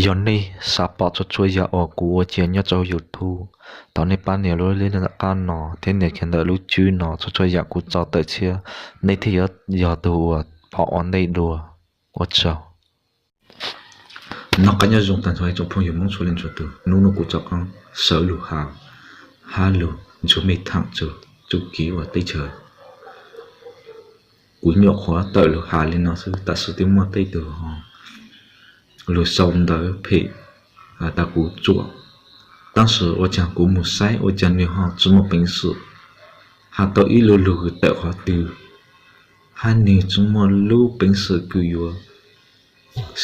Yog nej xav pom txhua txhua yam uas kuv ua cia nyob rau YouTube, thov nej pab nias lub leb nram qab no thiab nias kiag ntawm lub tswb no, txhua txhua yam kuv tso tawm tshiab nej thiaj yuav yog tus uas pom ua ntej dua. Ua tsaug. Noj qab nyob zoo tag nrho ib tsoom phooj ywg Hmoob txhua leej txhua tus, hnub no kuv rov qab sawv lug has hab lug ntsuj mej tham txug txuj kev ua teb chaws. Kuv nyuam qhuav tawm lug has li no xwb, tam sim twb muaj tej tug ho lug sau ntawv phem has tas kuv tsuam, tab sis ua caag kuv mus saib ua caag nwg ho tsi muaj peev xwm has tau ib lu lug tawm qhov twg, hab nwg tsi muaj lub peev xwm kws yuav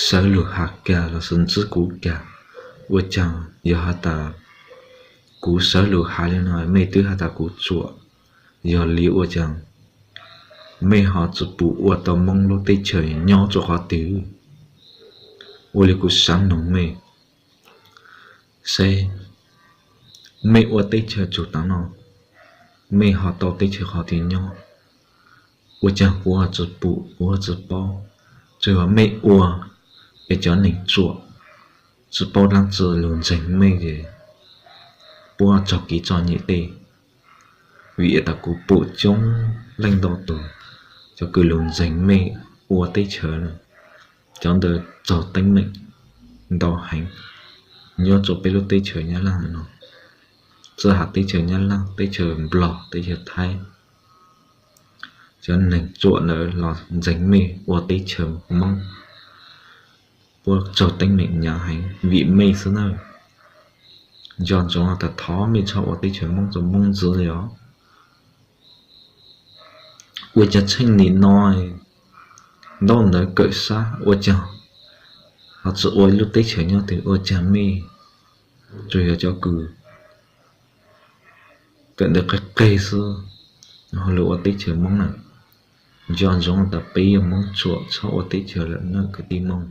sawv lug has kag los sis ntsib kuv kag. Ua caag yog has tas kuv sawv lug has li no mej twb has tas kuv tsuam, yog li ua caag mej ho tsi pum ua tau Moob lub teb chaws nyob rua qhov twg? Ua li kuv sav noog mej, saib mej ua teb chaws txug tav no, mej ho tau teb chaws qhov twg nyob? Ua caag kuv ho tsi pum, kuv ho tsi paub? Tsuas yog mej ua es cov neeg tsuam tsi paub dlaab tsi lug ntseeg mej es puab txog kev txom nyem tej. Vim tas kuv pum coob leej ntau tug cov kws lug ntseeg mej ua teb chaws na, cov ntawd raug teeb meem ntau heev nyob rua peb lub teb chaws Nyab Laaj no, txawm has teb chaws Nyab Laaj, teb chaws Nplog, teb chaws Thaib, cov neeg tsuam ntawd los ntseeg mej ua teb chaws Moob, puab raug teeb meem hnyav heev vim mej xwb na. Nco ntsoov tas thov mej txhob ua teb chaws Moob rua Moob ntxiv li os. Ua caag tsheej nim no ntaub ntawv kawm sab ua caag ho tsi ua lub teb chaws nyob twg? Ua caag mej tsuas yog cov kws kawm ntawv qig qig xwb ho lug ua teb chaws Moob na? Nco ntsoov tas peb yog Moob tsuam txhob ua teb chaws lawm na kwv tij Moob.